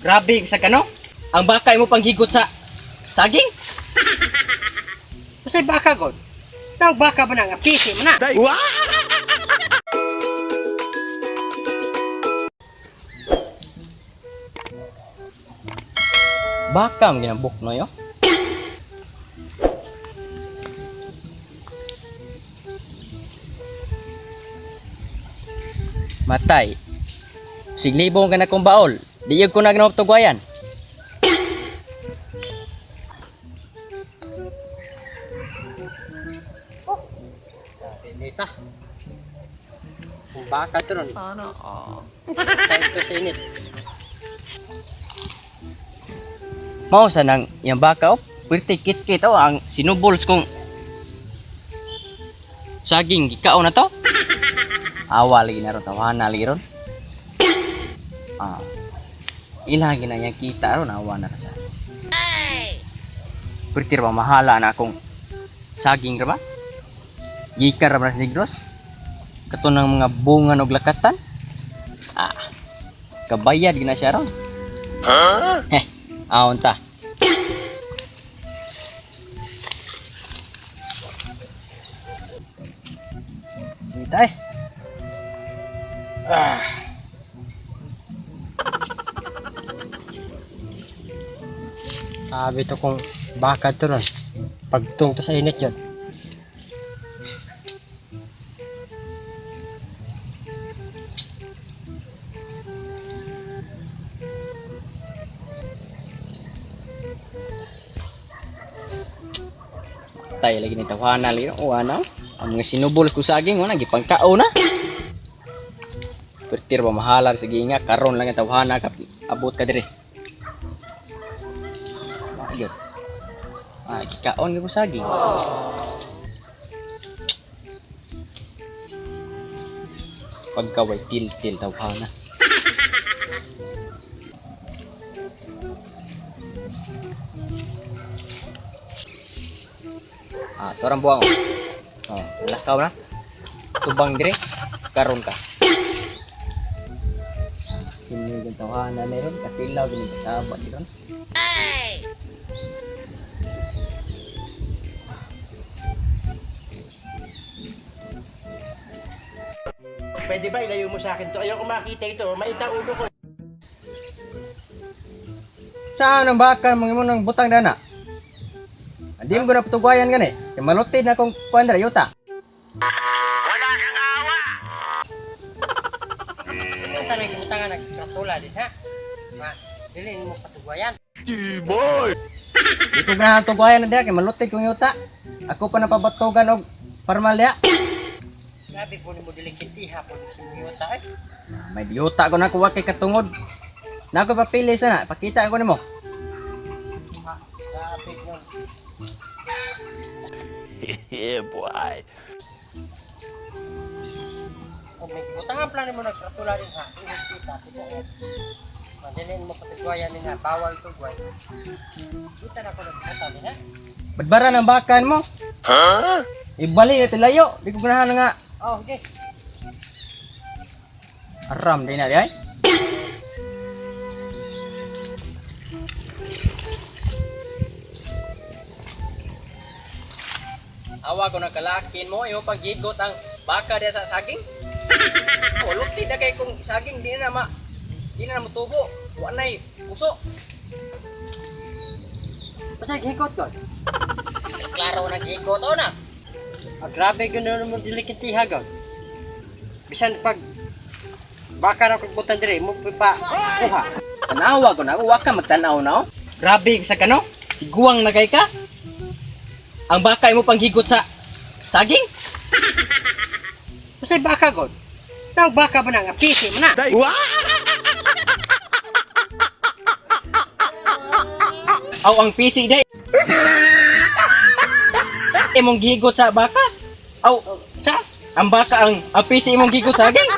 Grabe sa kano? Ang baka imo panghigot sa saging? Usay baka god. Tawag baka ba na nga pisi man na. Baka ang ginabok no yo. Matay. Siglibong ka na kong baol. Di ko na ginawag tugwayan. Nita. Kung baka to ron. Sana all. Tayo to sa init. Mao sa nang iyang baka oh. Pwerte kit-kit oh ang sinubols kong saging gikaon na to. Awa lagi na ron, tawana lagi ron. Ah. Ilang gina niya kita ron, awa na ra siya. Pwerte ra ba mahala na akong saging ra ba? Gikan ra ba sa Negros? Kato ng mga bunga og lakatan. Ah. Kabayad gina siya ron. Heh, aon ta. Nita eh. Ah. Sabi to kung baka to ron. Pagtung to sa init yun. Tay lagi ni tawana lagi no wana. Ang mga sinubol ko saging wana gipangkao na. Pertir ba mahalar sige nga karon lang ang tawhana ka abot ka dire. Ayun. Ah, gikaon ko saging. Pagkaway til-til tawhana. Ah, torang buang. Oh, lakaw na. Tubang dire, karon ka. Kini yung tawhana meron, kapilaw gini kasaba diron. Pwede ba ilayo mo sa akin to? Ayoko makita ito. Maita ulo ko. Saan ang baka mga mo ng butang dana? Andi mo na patugwayan gani. Kay malutid na kong kuan dira yuta. Yung tanong butangan nagkatula din ha. Ma, dili mo patugwayan. Di ko ganahan tugwayan na dira kay malutid kong yuta. Ako pa napabatugan og parmalya. Grabe po ni mo dili kintiha po sa mga eh. May yuta ko na kuha kay katungod. Na ako papili sana, pakita ko nimo. Ma, grabe po. Yeah, boy. Kung may butangan plano mo nagkatula din ha. Init kita tibuok. Madilin mo patugwayan din ha. Bawal tugway. Kita na ko nagbutan din ha. Badbara ng bakan mo. Huh? Ibali ito layo. Di ko ganahan nga. Oh, okay. Aram din na di ay. Awa ko na kalakin mo, imo paggigot ang baka diya sa saging. O lukti na kay kung saging di na ma di na motubo. Wa nay puso. Basta hikot ko. Klaro na gigot o na. Ah, grabe gano'n mo dili kintiha god. Bisan pag baka na kog butan dire mo pa kuha. Tanawa ko na, wa ka magtanaw na oh. Grabe sa kano? Iguang na kay ka. Ang baka imo panghigot sa saging? Usay baka god. Tawag baka ba na nga pisi man na. Aw ang PC day. Imong gihigot sa baka. Aw Sa ang baka ang PC imong gihigot sa saging.